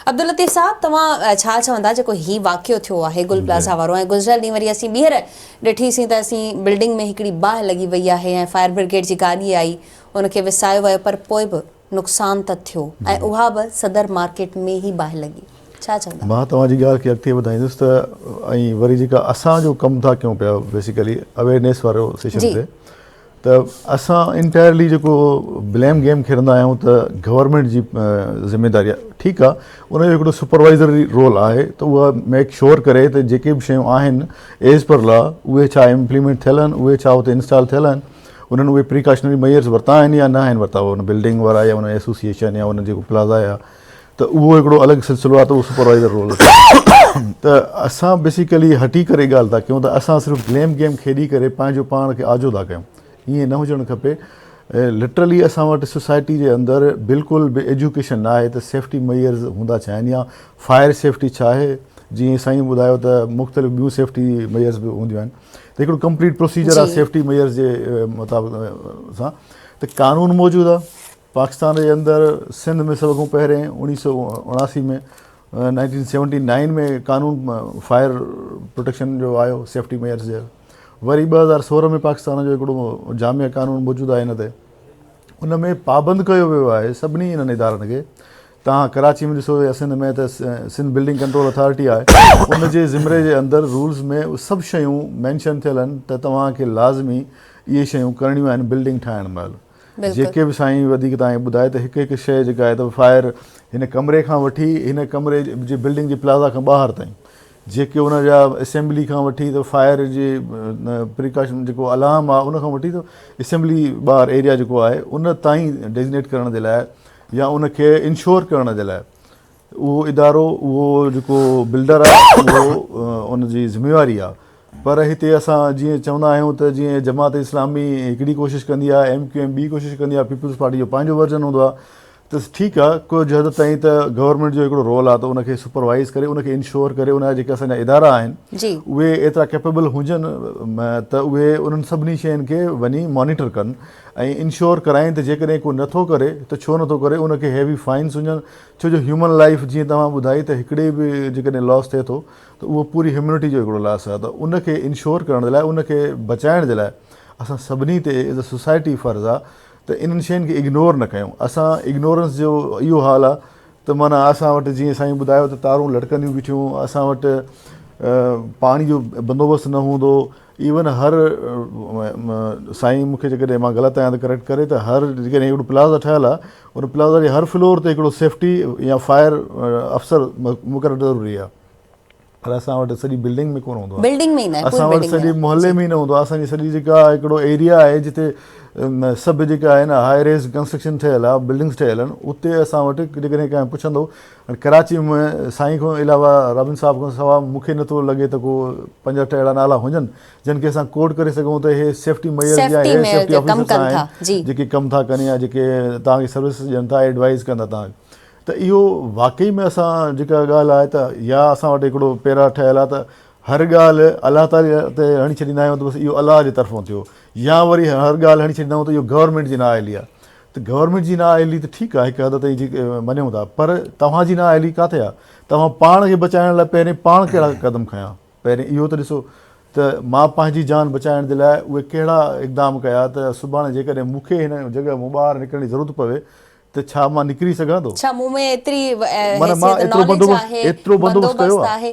عبداللطيف صاحب توهان ڇا چوندا جيڪو هي واقعو ٿيو آهي گل پلازا وارو ۽ گذريل ڏينهن وري اسين ٻيهر ڏٺي سين ته اسين بلڊنگ ۾ هڪڙي باهه لڳي وئي آهي ۽ فائر برگيڊ جي گاڏي آئي ان کي وسايو ويو پر پوء به نقصان ته ٿيو ۽ اها به صدر مارڪيٽ ۾ ئي باهه لڳي ڇا چوندا. مان توهان جي ڳالهه کي اڳتي وڌائيندس ته ۽ وري جيڪا اسان جو ڪم ٿا ڪيون پيا بيسيڪلي اويرنيس وارو سيشن تي ته اسان انٽائرلي جيڪو بليم گيم کيڏندا آهيون ته گورنمينٽ جي ذميداري آهي ٺيڪ آهي ان جو هڪڙو سپروائزري رول آهي ته اها ميڪ شور ڪري ته جيڪي به شيون آهن ايز پر لا اهي ڇا امپليمينٽ ٿيل آهن اهي ڇا اتي انسٽال ٿيل آهن انهن اهي پريڪاشنري ميئرز ورتا آهن يا نه آهن ورتا ان بلڊنگ وارا يا ان ايسوسيئيشن يا ان جيڪو پلازا آهي ته اهو هڪڙو الڳ سلسلو آهي ته اهو سپروائزر رول ته اسان بيسيڪلي هٽي ڪري ڳالهه ٿا ڪيون ته اسان صرف بليم گيم کيڏي ڪري پنهنجو پاڻ کي آجو ٿا ڪيون ائين نه هجڻ کپي لٽرلي اسان وٽ سوسائٽي جي اندر بلڪل به ايجوڪيشن نه آهي ته سيفٽي ميئرز هوندا ڇا آهن يا فائر سيفٽي ڇا آهي جيئن سائين ٻڌايو ته مختلف ٻيون سيفٽي ميئرز به هونديون آهن ته هڪڙو ڪمپليٽ پروسيجر آهي سيفٽي ميئرز جي مطابق سان ته قانون موجود آهي پاڪستان جي اندر سنڌ ۾ سڀ کان پهرين اوڻيهه سو اوڻاسي ۾ نائنٽين سيونٽي نائن ۾ قانون فائر پروٽيڪشن جو آيو سيفٽي ميئرز جو وري 2016 ۾ پاڪستان جو هڪڙو جامع قانون موجود آهي ان تي ان ۾ پابند ڪيو ويو آهي سڀني انهن ادارن کي تهان ڪراچي ۾ ڏسو يا سنڌ ۾ ته سنڌ بلڊنگ ڪنٽرول اٿارٽي آهي ان جي زمري جي اندر رولز ۾ سڀ شيون مينشن ٿيل آهن ته توهان کي لازمي اهي شيون ڪرڻيون آهن بلڊنگ ٺاهڻ مهل جيڪي به سائين وڌيڪ توهان کي ٻڌائي ته هڪ هڪ شيء جيڪا آهي ته فائر هن ڪمري کان وٺي هن ڪمري جي بلڊنگ جي پلازا کان ٻاهر تائين جيڪي ان جا اسيمبلي کان وٺي ته فائر جي پريڪاشن جيڪو الارم آهي ان کان وٺي ته اسيمبلي ٻاهر ايريا جيڪو آهي ان تائين ڊيزگنيٽ ڪرڻ جي لاء يا ان کي انشور ڪرڻ جي لاء اهو ادارو اهو جيڪو بلڊر آهي اهو ان جي ذميواري آهي پر هتي اسان جيئن چوندا آهيون ته جيئن جماعت اسلامي هڪڙي ڪوشش ڪندي آهي ايم ڪيو ايم ٻي ڪوشش ڪندي آهي پيپلز پارٽي جو پنهنجو ورجن هوندو آهي ته ٺيڪ آهي ڪجهه حد تائين ته گورنمينٽ جو هڪڙو رول آهي ته ان کي سپروائز ڪري ان کي انشور ڪري ان جا جيڪي اسان جا ادارا آهن اهي ايترا ڪيپيبل هجن ته اهي انهن سڀني شين کي وڃي مانيٽر ڪن ۽ انشور ڪرائين ته جيڪڏهن ڪو نٿو ڪري ته ڇو نٿو ڪري ان کي هيوي فائنس هجن ڇو جو هيومن لائيف جيئن توهان ٻڌائي ته هڪڙي به جيڪڏهن لاس ٿئي ٿو ته اهو پوري هيومنٽي جو هڪڙو لاس آهي ته ان کي انشور ڪرڻ جي لاء ان کي بچائڻ جي لاء اسان سڀني تي ايز ا سوسائٽي فرض آهي ته انهن شين کي اگنور نه ڪيون اسان اگنورنس جو اهو حال آهي ته معنيٰ اسان وٽ جيئن سائين ٻڌايو ته تارون لڙڪنديون بيٺيون اسان وٽ پاڻي جو بندوبست نه هوندو ايون هر سائين مون کي جيڪڏهن مان غلط آهيان ته ڪريڪٽ ڪري ته هر جيڪڏهن هڪڙو پلازا ٺهيل آهي ان پلازا جي هر فلور تي هڪڙو سيفٽي يا فائر افسر مقرر ضروري آهي پر اسان وٽ سڄي بلڊنگ ۾ ڪونه هوندو آهي بلڊنگ ۾ ئي نه اسان وٽ سڄي محلي ۾ ئي نه هوندو آهي اسان جي سڄي جيڪا هڪڙو ايريا آهي جتي سڀ جيڪا آهن هاء ريز ڪنسٽرڪشن ٺهيل آهي بلڊنگس ٺهيل آهن اتي اسان وٽ جيڪڏهن ڪنهن پڇندو هاڻي ڪراچي ۾ سائين کان علاوه رابن صاحب کان سوا مون کي نٿو لڳي ته ڪو پنج اٺ اهڙا نالا هجن جن کي اسان ڪوڊ ڪري سگهون ته اهي سيفٽي ميئرز يا اهي سيفٽي آفيسرز آهن جيڪي ڪم ٿا ڪن يا جيڪي توهان کي سروس ڏين ٿا ايڊوائز ڪن ٿا توهان کي ته اهو واقعي ۾ اسان جيڪا ڳالهه آهي ته يا اسان وٽ هڪڙو پيرا ٺهيل آهي ته هر ڳالهه الله تعالي تي هڻي ڇڏيندا آهيون ته بس اهو الله جي طرفون ٿيو يا وري هر ڳالهه هڻي ڇڏيندا آهيون ته اهو گورنمينٽ جي نااهلي آهي ته گورنمينٽ جي نااهلي ته ٺيڪ آهي هڪ حد تائين جي مڃون ٿا پر توهان جي نااهلي ڪاٿي آهي توهان پاڻ کي بچائڻ لاء پهرين پاڻ ڪهڙا قدم کنيا پهرين اهو ته ڏسو ته مان پنهنجي جان بچائڻ جي لاء اهي ڪهڙا اقدام ڪيا ته سڀاڻي جيڪڏهن مون کي هن جڳهه مون ٻاهر نڪرڻ جي ضرورت پوي ته ڇا مان نڪري سگهان ٿو ڇا مون ۾ ايتري حيثيت ناليج آهي ايترو بندوبست ڪيو آهي.